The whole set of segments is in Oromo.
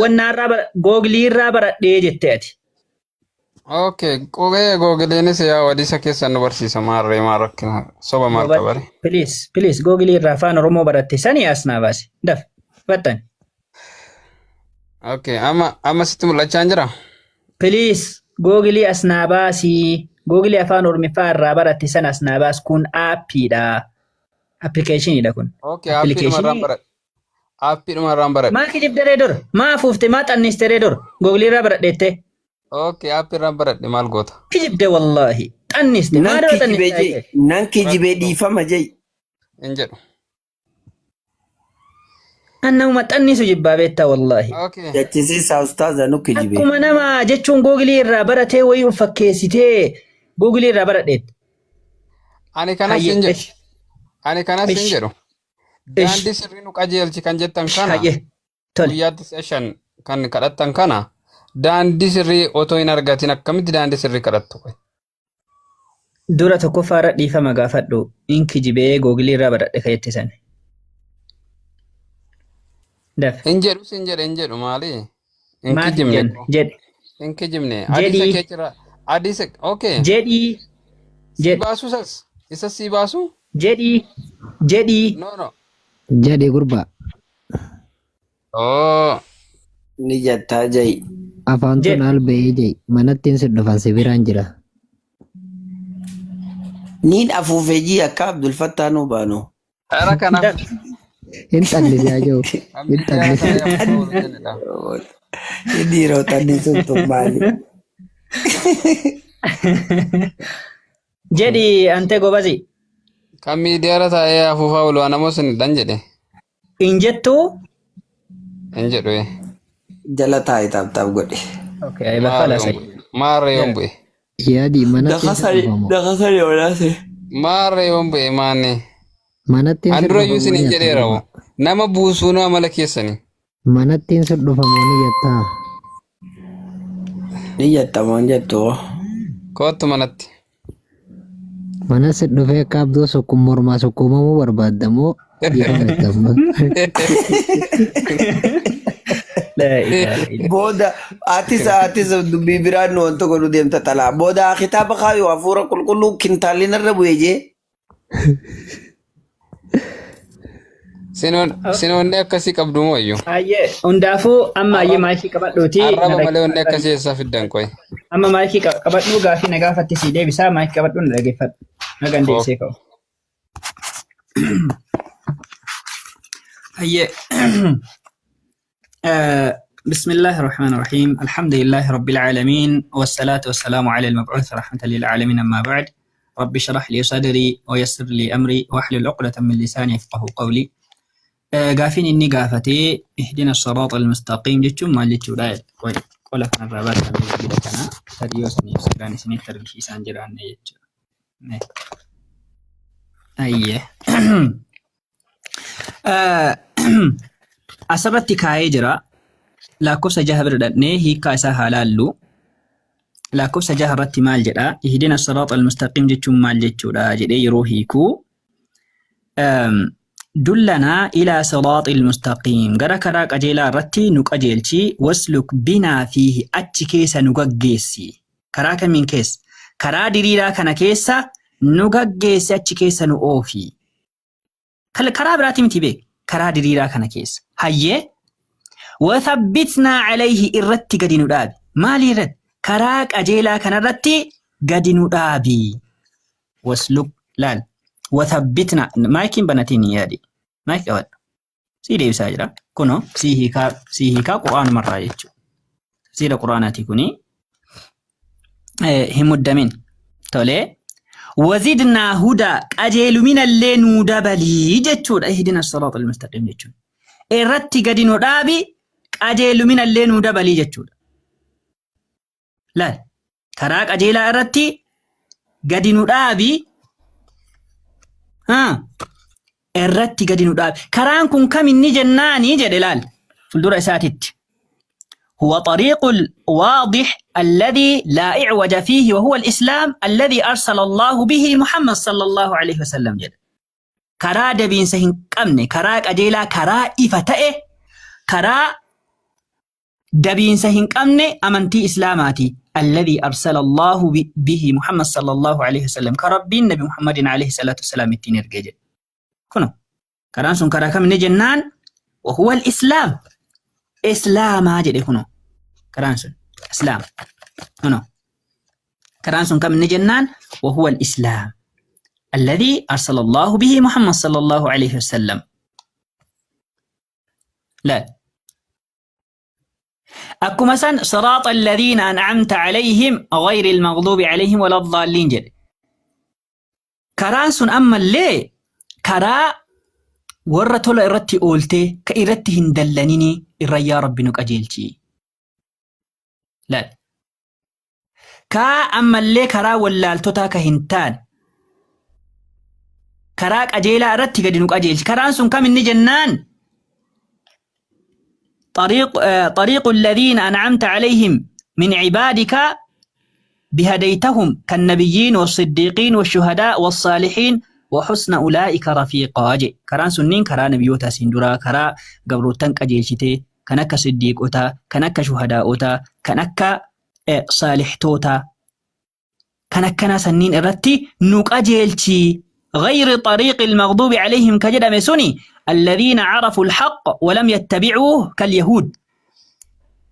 Wannaarraa bara googlii irraa baradhee jette ati. Okay, qubee googiliinis yaa hadiisa keessan nu barsiisa maarree maal rakkina soba maal qabare. Please, please, googlii irraa afaan Oromoo baratte sanii as naa baasi. Daf, baxxani. Okay, amma amma sitti mul'achaa hin jira? Please, googlii as naa baasi. Googlii afaan Oromiffaa irraa baratte sana as naa baas. Kun aappiidha. Appilikeeshiniidha kun. Okay, aappiidhuma irraan Appilikeeshinii baradhe. Aappiidhuma irraan baradhe. Maa kijibderee dura? Maa afuufte? Maa xannisteree dura? Googlii irraa baradheettee? Okay, aappii irraan baradhe maal goota? Kijibde wallaahi. Xanniste. Maa Nan dura kijibee xannistaa jee. jee? Nan kijibee dhiifama jee. Hin jedhu. An namuma xannisu jibbaa beektaa wallaahi. Okay. Jechisiisaa ustaaza nu kijibee. Akkuma nama jechuun googilii irraa baratee wayii of fakkeessitee googilii irraa baradheette. Ani kanas Hayyee hin jedhu. ish Ani kanas hin ish jedhu. ish Daandii sirrii nu qajeelchi kan jettan ish kana hayyee tole. guyyaatti si'a shan kan kadhattan kana daandii sirrii otoo hin argatin akkamitti daandii sirrii kadhattu? Dura tokkoffaa irra dhiifama gaafadhu. In kijibee googilii irraa baradhe ka jette sani. Daf. Hin jedhu sin jedhe hin jedhu maali? Hin Maaf hin kijibne jenne koo. jedhi. Hin kijibne. Hadiisa Jedhii. kee jira. Hadiisa okay. Jedhii. Si Jedhi. baasu isas. Isa si baasu? Jedhii. Jedhii. No no. Jedhi gurbaa. Oh. Ni jettaa ja'i. Afaan tun Jedhi. alba'ee ja'i. Manattiin si dhufan si biraan jira. Niin afuufee jii akka Abdul Fattaa nuu baanu. Ara kanaaf Daf. Hin xallise haa jiru. kan Hin miidiyaa xallise. ta'ee afuufa oolu jennedha. Inni yeroo xanni sun tun maali? Jedhi ante gobazi. Kan miidiyaarra taa'ee afuufaa oolu anamoo sinidhan jedhe. Hin jettuu? Hin jedhu. eh. Jala taa'e taap taap godhe. Okay, bakka Maarree laasa. yoon bu'e. Maarree yoon bu'e. Yaadi manatti si Dakasari dhufamu. dakasari olaase. Maarree yoon bu'e maanne. Manattiin An si dura iyyuu dhufamu isin ni hin jettaa jedheera hoo. gurbaa. Nama buusuun amala keessanii. Manattiin si dhufamu ni jettaa. Ni jetta moo hin jettu? Koottu manatti. Mana si dhufee akka abdoo sukkum mormaa sukkuumamuu barbaadda moo dhiifama itti amma? Laa ilaaha illa. Booda atis atis dubbii biraan nu wanta godhu deemta xalaa. Booda kitaaba kaayoo hafuura qulqulluu kintaalli narra bu'e jee. Sinoonni akkasii qabdu moo iyyuu? Ayyee hundaafuu amma ayyee maayikii qabadhuuti na Arraba malee wanni dhaggeeffadhu. akkasii eessaa fiddan qoy. Amma maayikii qabadhuu gaafii na gaafatte sii deebisaa maayikii qabadhuu na dhaggeeffadhu. Na gandeessee ka'u. Ayyee. بسم الله الرحمن الرحيم الحمد لله رب العالمين والصلاة والسلام على المبعوث رحمة للعالمين أما بعد رب اشرح لي صدري ويسر لي أمري واحلل عقدة من لساني يفقه قولي Gaafiin inni gaafate ihdina siraata almustaqiim jechuun maal jechuudha? Qola kanarraa baasanii jira kana tarii yoo isiniif seeraan isinitti argisiisaan jiraanne jechuudha. Ayyee. Asirratti kaa'ee jira. Lakkoofsa jaha bira dhaqnee hiikkaa isaa haa laallu. Lakkoofsa jaha irratti maal jedha? Ihdina siraata almustaqiim jechuun maal jechuudha jedhee yeroo hiikuu Dullanaa ilaa siraaxil mustaqiim gara karaa qajeelaa irratti nu qajeelchi wasluk binaa fiihi achi keessa nu gaggeessi. Karaa kamiin keessa? Karaa diriiraa kana keessa nu gaggeessi achi keessa nu oofi. Karaa biraati miti beek karaa diriiraa kana keessa. Hayyee wathabbitnaa alayhi irratti gadi nu dhaabi. Maalii irratti? Karaa qajeelaa kanarratti gadi nu dhaabi. Wasluk laal wathabbitna maayikiin banatiin hin yaadi maayik qabadhu sii deebisaa jira kunoo sii hiikaa sii hiikaa qur'aanumarraa jechuudha tafsiira qur'aanaati kuni hin muddamin tolee wazidnaa hudaa qajeeluminallee nuu dabalii jechuudha ihdina siraata almustaqiim jechuudha irratti gadi nu dhaabi qajeeluminallee nuu dabalii jechuudha Laal karaa qajeelaa irratti gadi nu dhaabi. Haa irratti gadi nu dhaabi. Karaan kun kam inni jennaani jedhe laal fuuldura isaatitti. هو طريق الواضح الذي لا إعوج فيه وهو الإسلام الذي أرسل الله به محمد صلى الله عليه وسلم jedhe. Karaa dabiinsa hin qabne, karaa qajeelaa, karaa ifa ta'e, karaa Dabiinsa hin qabne amantii Islaamaati. Alladhii arsala Allaahu bihi Muhammad sallallahu alaihi wasallam ka Rabbiin Nabi Muhammadin alaihi salaatu wassalaam ittiin ergee jedhe. Kuno karaan sun karaa kam inni jennaan wahuwa al-islaam islaamaa jedhe kuno karaan sun islaam kuno karaan sun kam inni jennaan wahuwa al-islaam alladhii arsala Allaahu bihi Muhammad sallallahu alaihi wasallam. Laal. Akkuma san siraaxa alladhiina an'amta alayhim ghayri almaghduubi alayhim waladhaalliin jedhe. Karaan sun ammallee karaa warra tola irratti ooltee ka irratti hin dallaninii irra yaa Rabbi nu qajeelchi. Laal. Kaa ammallee karaa wallaaltotaa ka hin taane karaa qajeelaa irratti gadi nu qajeelchi. Karaan sun kam inni jennaan طريق الذين أنعمت عليهم من عبادك بهديتهم كالنبيين والصديقين والشهداء والصالحين وحسن أولئك رفيقا جي كران سنين كرا نبيوتا سندرا كرا قبروتان قجيلشتي kan akka siddiiqotaa, kan akka shuhadaa'otaa, kan akka saalihtootaa, kan akkanaa sanniin irratti nu qajeelchi. غير طريق المغضوب عليهم كجدم سني الذين عرفوا الحق ولم يتبعوه كاليهود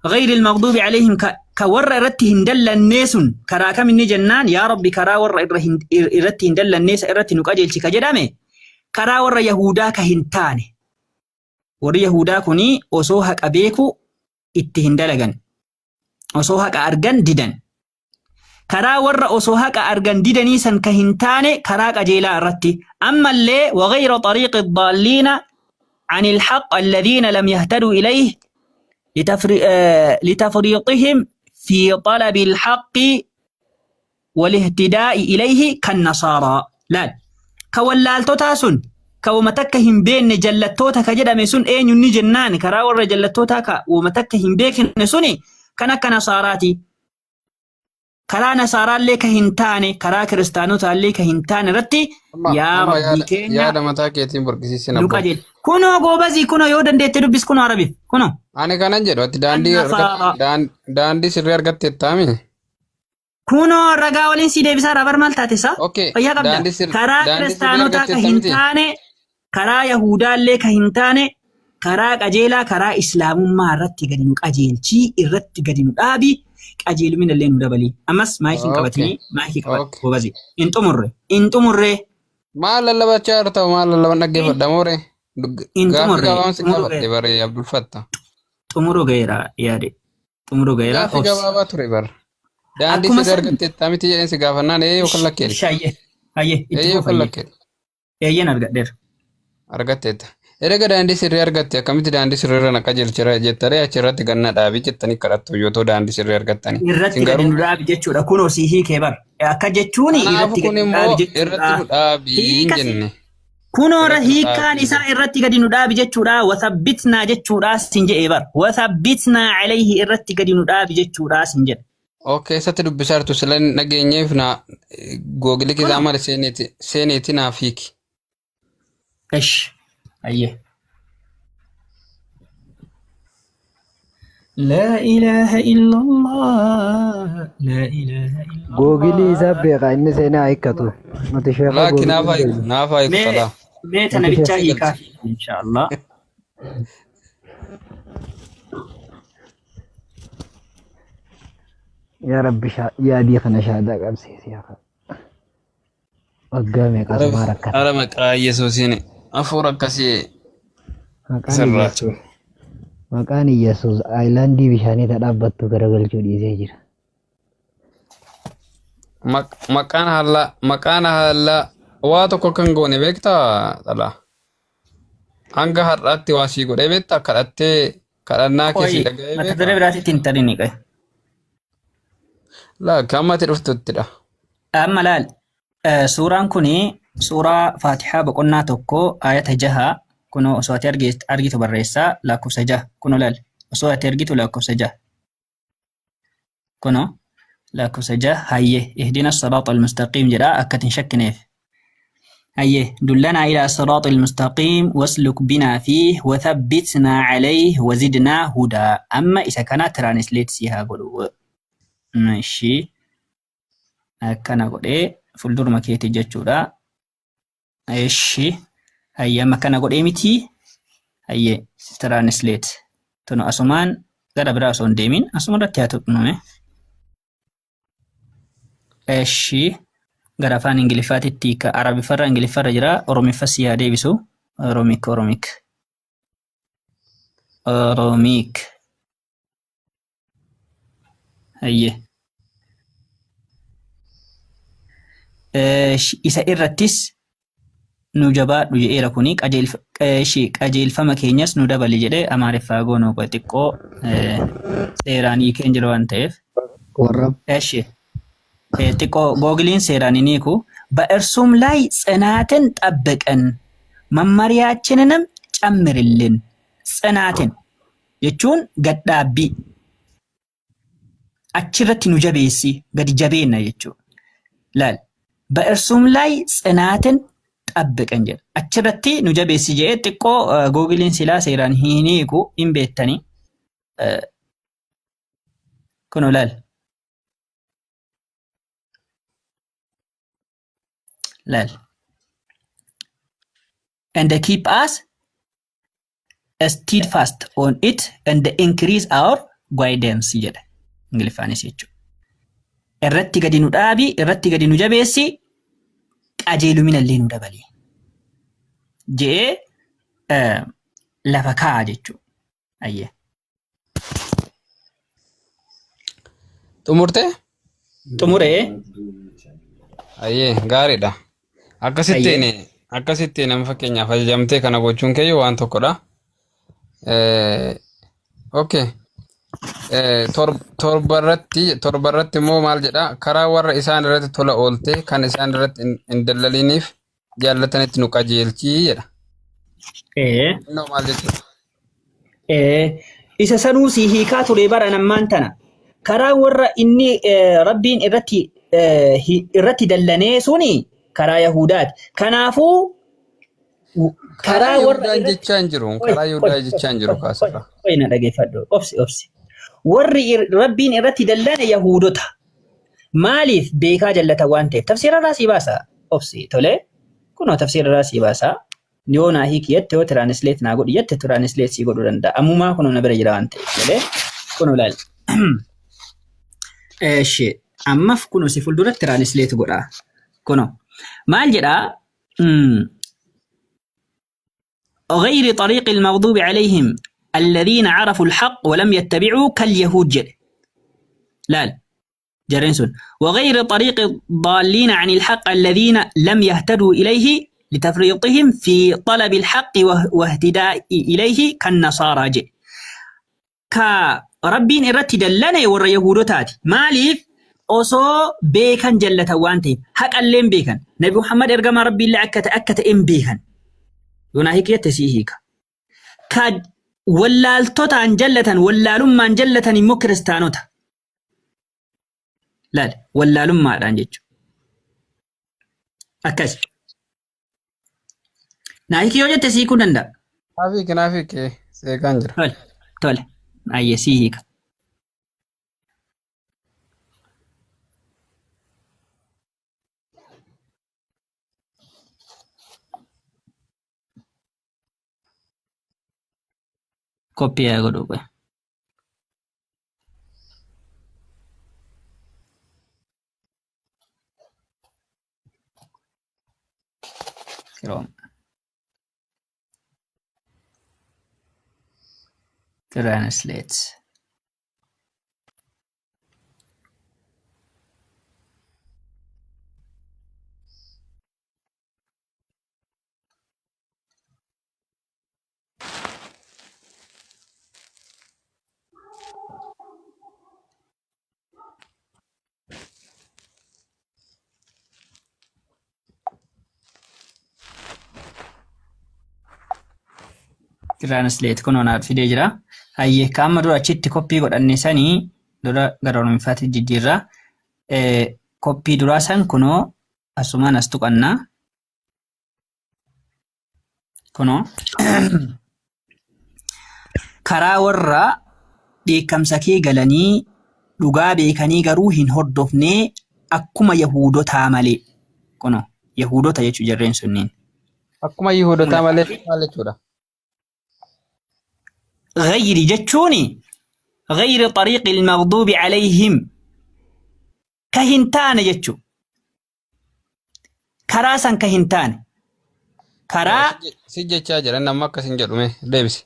غير المغضوب عليهم كور إرتي هندل الناس كرا كم جنان يا ربي كرا ور إرتي هندل الناس إرتي نقجلش كجدم كرا ور يهودا كهنتاني Warri Yahuudaa kuni osoo haqa beeku itti hin dalagan. Osoo haqa argan didan. Karaa warra osoo haqa argan didanii san ka hin taane karaa qajeelaa irratti. Ammallee وغير طريق الضالين عن الحق الذين لم يهتدوا إليه لتفريطهم في طلب الحق walihtidaa'i ilayhi kan nasaaraa laal ka wallaaltotaa sun ka wama takka hin beekne jallattoota ka jedhame sun eenyu ni jennaan karaa warra jallattootaa ka wama takka hin beekne suni kan akka nasaaraati karaa nasaaraallee ka hin taane karaa kiristaanotaallee ka hin taane irratti Amma yaa amma rabbii yaada keenya yaada mataa keetiin burqisiisin nu abboo. qajeel kunoo goobazii kunoo yoo dandeette dubbis kunoo arabiif kunoo Ani kanan jedhu ati daandii argat annasaaraa daandii sirrii argatteettaami. Kunoo ragaa waliin sii deebisaa irraa bar maal taate isaa? Okay, Fayyaa qabda. daandii sir Karaa daandii sirrii kiristaanotaa ka argatteetta hin miti. taane, karaa Yahuudaallee ka hin taane, karaa qajeelaa karaa Islaamummaa irratti gadi nu qajeelchii, irratti gadi nu dhaabi, qajeelumina illee nu dabali. Ammas maayikii hin Okay, qabatinii, maayikii qabadhu okay. gobazi. Hin xumurre, hin xumurre, Maal lallabachaa jirta? Maal lallaban hin dhaggeeffadha moore? hin Gaaffii xumurre, gabaabaan si xumuruu gaafadhe ga'eera. bare Abdul Fatta. Xumuruu ga'eera yaade. Xumuruu ga'eera Gaaffii obsi. gabaabaa ture bar. Daandii Akkuma sirrii san argatteetta miti jedheen si gaafannaan ee yookaan lakkeedhe. Ishi hayyee hayyee itti Ee fuuf yookaan hayyee. lakkeedhe. Eeyyeen argadheera. Argatteetta. Erga daandii sirrii argatte akkamitti daandii sirriirra na qajeelchira jettaree achirratti ganna dhaabi jettanii kadhattu yoo ta'u daandii sirrii argattanii. Irratti Isin gadi garuu nu dhaabi jechuudha. Kunoo sii hiikee bar. Akka jechuun Kanaafuu irratti kun gadi nu dhaabi immoo irratti jechuudha. nu dhaabi hin Hiika si jenne. Kunoo Irratti nu hiikkaan dhaabi hin isaa jenne. irratti gadi nu dhaabi jechuudha. Wathabbitnaa jechuudha sin jedhee bar. Wathabbitnaa alayhi irratti gadi nu dhaabi jechuudha sin jedhe. Okay, isatti dubbisaa jirtu sila hin dhageenyeef na googilii keessaa Kunoo. maali seeneeti seeneeti naaf hiiki. Esh. Ayyee. Laa ilaaha illallah. Laa ilaaha Googilii isaa illallah. beeka inni seenaa hiikkatu. Nuti sheeka Laakki googilii naaf hin haayiku beeknu. naaf haayiku Mee xalaa. mee tana Nuti bichaa Si hiikaa galche. inshaallah. Yaa Rabbi yaadii kana shaadaa qabsiisi yaa Rabbi. Waggaa meeqa asumaa rakkata. Ara maqaa Yesuusiin hafuura akkasii Maqaan sirraa. Iyyasuus. Maqaan Iyyasuus aayilaandii bishaanii ta dhaabbattu garagalchuu dhiisee jira. Maqaan haallaa maqaan haallaa waa tokko kan goone beektaa dhala. Hanga har'aatti waa sii godhee beektaa kadhattee kadhannaa kee Qoyi sii dhaga'ee mata duree beekaa? biraatitti hin tarini qoyi. Laakki amma ati dhuftuttidha. Amma laal suuraan kuni suuraa Faatihaa boqonnaa 1 ayata 6 kunoo osoo ati argitu barreessaa lakkoofsa 6 kunoo laal osoo ati argitu lakkoofsa 6 kunoo lakkoofsa 6 hayyee ihdina siraata almustaqiim jedha akka ati hin shakkineef. Hayyee dullanaa ilaa siraaxil mustaqiim wasluk binaa fiih wathabbitnaa calayh wazidnaa hudaa. Amma isa kana translate si haa godhu. Ishii akkana godhee fuulduruma keeti jechuudha. Ishi hayyee amma akkana godhee miti. Hayyee translate. Tunu asumaan gara biraa osoo hin deemin asuma irratti haa tuqnume. Eshi gara afaan Ingiliffaatitti hiika. Arabiffarra Ingiliffarra jira. Oromiffa si haa deebisu. Oromik Oromik. Oromik. Hayyee. Eshi isa irrattis nu jabaadhu jedheera kuni qajeelfama keenyas nu dabali jedhee Amaariffaa goonuu xiqqoo seeraan hiikeen jira waan ta'eef. Warra Eshi xiqqoo googiliin seeraan hin hiiku. በእርሱም ላይ ጽናትን ጠብቀን መመሪያችንንም ጨምርልን። ጽናትን jechuun gadhaabbii achirratti nu jabeessi gadi jabeenna jechuudha. Laal በእርሱም ላይ ጽናትን ጠብቀን jedha. Achirratti nu jabeessi jedhee xiqqoo googiliin silaa seeraan hin hiiku hin beektanii. Kunoo laal. Laal. And keep us steadfast on it and increase our guidance jedha. Ingiliffaanis jechuudha. Irratti gadi nu dhaabi, irratti gadi nu jabeessi, qajeelumina illee nu dabali. Je'ee lafa kaa'a jechuudha. Ayyee. Xumurtee? Xumuree. Ayyee gaariidha. Akkasittiin akkasittiin nama fakkeenyaaf ajajamtee kana gochuun keeyyuu waan tokkodha. Okay. Torba irratti immoo maal jedha? Karaa warra isaan irratti tola ooltee kan isaan irratti hin dallaliniif jaallatanitti nu qajeelchii jedha. Innoo maal jechuudha? Isa sanuu si hiikaa ture bara nammaan tana. Karaa warra inni rabbiin irratti irratti dallanee suni karaa Yahudaati. Kanaafuu Karaa karaa warra Yihudaan irratti jechaa hin jiru. Karaa Yihudaa jechaa hin jiru kaasirra. Qoy na dhageeffadhu. Obsi obsi. Warri rabbiin irratti dallane Yahudota. Maaliif beekaa jallata waan ta'eef. Tafsiira irraa sii baasa. Obsi tole. Kunoo tafsiira irraa sii baasa. Yoo naa hiiki jette yoo translate naa godhi jette translate sii godhuu danda'a. Ammumaa kunoo na bira jira waan ta'eef. Tole. Kunoo laal. Eeshi ammaf kunoo si fuulduratti translate godha. Kunoo maal jedhaa? غير طريق المغضوب عليهم الذين عرفوا الحق ولم يتبعوا كاليهود jedhe. Laal jareen sun وغير طريق الضالين عن الحق الذين لم يهتدوا إليه لتفريطهم في طلب الحق واهتداء إليه كالنصارى jedhe. Ka rabbiin irratti dallane warra Yahudotaati. Maaliif osoo beekan jallatan waan ta'eef haqalleen beekan. Nabi Muhammad ergamaa rabbiillee akka ta'e akka ta'e hin beekan. Yoonaa hiikeette sii hiika. Ka wallaaltotaan jallatan wallaalummaan jallatan immoo kiristaanota. Laal wallaalummaadhaan jechuudha. Akkas. Naa hiiki yoo jette sii hiikuu danda'a. Naaf hiiki naaf hiiki seeqaan jira. Tole tole ayyee sii hiika. Copy haa godhuu qoy. Chrome. Translate. Translate kunoo naaf fidee jira. Hayyee kaama dura achitti copy godhanne sanii dura gara Oromiffaatti jijjiirra. Copy duraa san kunoo asumaan as tuqannaa. Kunoo karaa warra dheekkamsa kee galanii dhugaa beekanii garuu hin hordofnee akkuma Yahuudotaa malee. Kunoo Yahuudota jechuu jarreen sunniin. Akkuma Yihuudotaa malee maal jechuudha? Ghayri jechuun ghayri xariiqi al-maghduubi alayhim ka hin taane jechuu. Karaa san ka hin taane. Karaa Si jechaa jira nama akkas hin jedhume deebisi.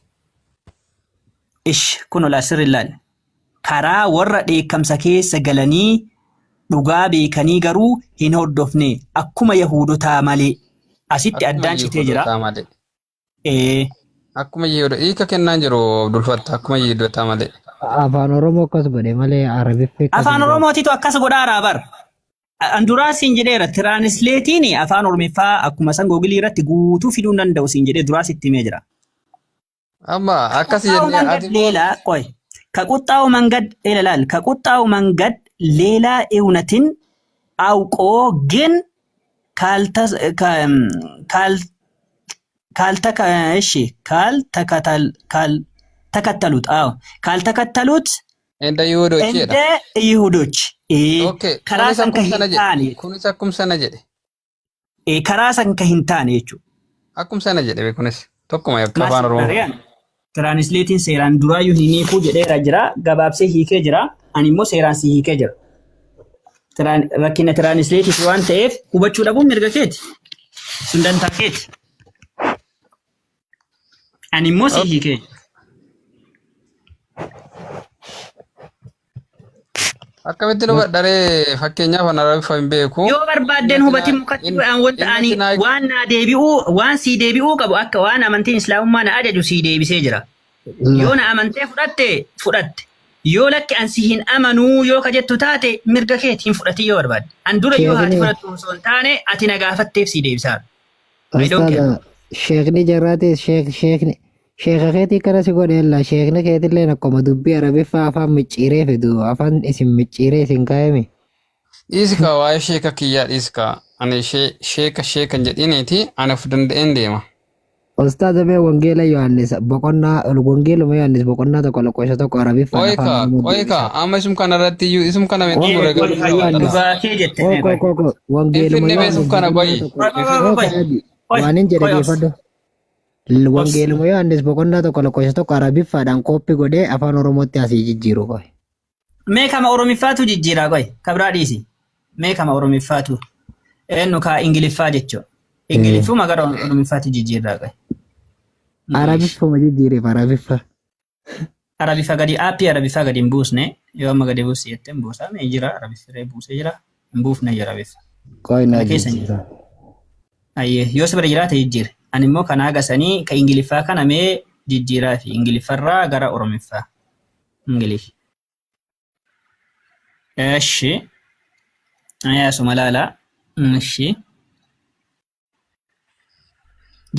Ish kun olaa sirri ilaali. Karaa warra dheekkamsa keessa galanii dhugaa beekanii garuu hin hordofne akkuma Yahuudotaa malee. Asitti Akkuma addaan citee jira. Yihuudotaa malee. Ee, Akkuma Yihuudotaa hiika kennaan jiru Abdul Fattah akkuma Yihuudotaa malee. Afaan Oromoo akkas godhe malee Arabiffi akkas Afaan hin godhu. Oromootitu akkas godhaaraa bar. An duraa siin jedheera translate'n afaan Oromiffaa akkuma san Googilii irratti guutuu fiduu hin danda'u siin jedhee duraa sitti himee jira. Amma akkas ከቁጣው jennee መንገድ ati ሌላ ቆይ ከቁጣው መንገድ ይላል ከቁጣው መንገድ ሌላ እውነትን አውቆ ግን ካልተ እሺ ካልተከተሉት አዎ ካልተከተሉት እንደ ይሁዶች እንደ jedha. ይሁዶች Okay. karaa Kunis san ka akkum hin sana jedhe. taane Kunis akkum sana jedhe. karaa san ka hin taane jechuudha. Akkum sana jedhe kunis tokkuma yakka afaan Oromoo. Maasirraan translate'n seeraan duraayyuu hin hiikuu jedheera jira gabaabsee hiikee jira ani immoo seeraan si hiikee jira. Rakkina translate'if waan ta'eef hubachuu dhabuun mirga keeti. Sun dantaa keeti. Ani immoo si hiikee jira. Akkamitti nu badharee fakkeenyaaf an Arabiffa hin beeku. Yoo barbaaddeen hubatin mukatti wanta ani waan naa deebi'uu waan sii deebi'uu qabu akka waan amantiin islaamummaa na ajaju sii deebisee jira. Yoo na amantee fudhatte fudhatte. Yoo lakki an si hin amanuu yoo ka jettu taate mirga keeti hin fudhatin yoo barbaadde. An dura yoo haati Sheekni fudhattu osoo hin taane ati na gaafatteef sii deebisaa. I don't care. Ustaaza sheekni jarraatis sheekni sheeka keetii kana si godheella sheekni keetillee akkuma dubbii Arabiffaa afaan micciiree fidu afaan isin micciiree isin kaayame. Dhiisi kaa waa'ee sheeka kiyyaa dhiisi kaa. Ani sheeka sheekan jedhiniiti ani of danda'een deema. Ustaaza mee Wangeela Yohaannis boqonnaa Wangeeluma Yohaannis boqonnaa 1 lakkoofsa 1 Arabiffaan Qoy afaan kaa Oromoo qoy kaa deebisa. amma isum kana irratti iyyuu isum kana mee xumure Wangeeluma garuu jira Yohaannis waxala. Dhugaa kee jette Koo mee koo qoy. koo koo Wangeeluma Finfinnee mee isum Yohaannis kana boqonnaa qoyi. 1 Qoy qoy koo qoy kaadhi qoy waan hin jedhe qoy obsi. geeffadhu. Obsi. Wangeeluma Yohaannis boqonnaa 1 lakkoofsa 1 Arabiffaadhaan copy godhee afaan Oromootti asii jijjiiru qoy. Mee kama Oromiffaatu jijjiiraa qoy. Kabraa dhiisi. Mee kama Oromiffaatu. Eenyu kaa Ingiliffaa jechuudha. Ingiliffuma gara Oromiffaatti jijjiirraa qoy. Arabiffuma jijjiireef Arabiffa. Arabiffa gadi aappii Arabiffaa gadi hin buusne yoo amma gadi buusi jettee hin buusaa mee jira Arabiffiree buusee jira hin buufne jira Arabiffa. Qoy naa Kana keessa hin jiru. jijjiira. Ayyee yoo si bira jiraate jijjiire. Ani immoo kanaa gasanii ka Ingiliffaa kana mee jijjiiraa fi Ingiliffarraa gara Oromiffaa. Ingiliff. Eshi. Asuma laala. Eshi.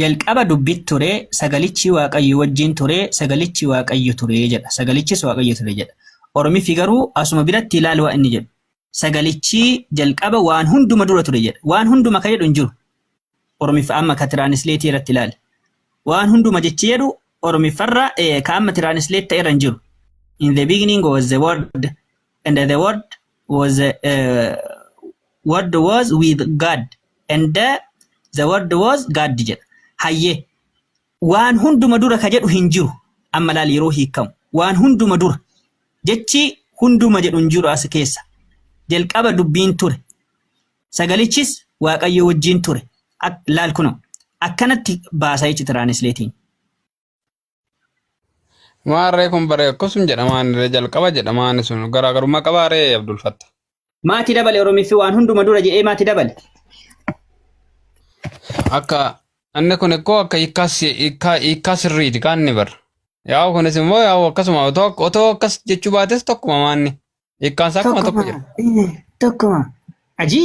Jalqaba dubbitti ture sagalichi Waaqayyo wajjin ture sagalichi Waaqayyo ture jedha. Sagalichis Waaqayyo ture jedha. Oromiffi garuu asuma biratti ilaali waan inni jedhu. Sagalichi jalqaba waan hunduma dura ture jedha. Waan hunduma ka jedhu hin jiru. Oromiffa amma ka translate irratti ilaali. Waan hunduma jechi jedhu Oromiffarra ka amma translate ta'e irra hin jiru. In the beginning was the word and the word was word was with God and the word was God jedha. Hayyee waan hunduma dura ka jedhu hin jiru. Amma laali yeroo hiikamu. Waan hunduma dura. Jechi hunduma jedhu hin jiru as keessa. Jalqaba dubbiin ture. Sagalichis Waaqayyo wajjin ture. Laal kunoo akkanatti baasa jechi translate'n. Maarree kun bare akkasum jedhamaan jalqaba jedhamaan sun garaagarummaa qabaaree Abdul Fattah. Maati dabale Oromiffi waan hunduma dura jedhee maati dabale. Akka inni kun ikkoo akka hiikkaa sirriiti kaan ni bara. Yaa'u kunis immoo yaa'u akkasuma otoo akkas jechuu baates tokkuma maanni. Hiikkaan isaa akkuma tokko jira. Tokkuma. Ajiib.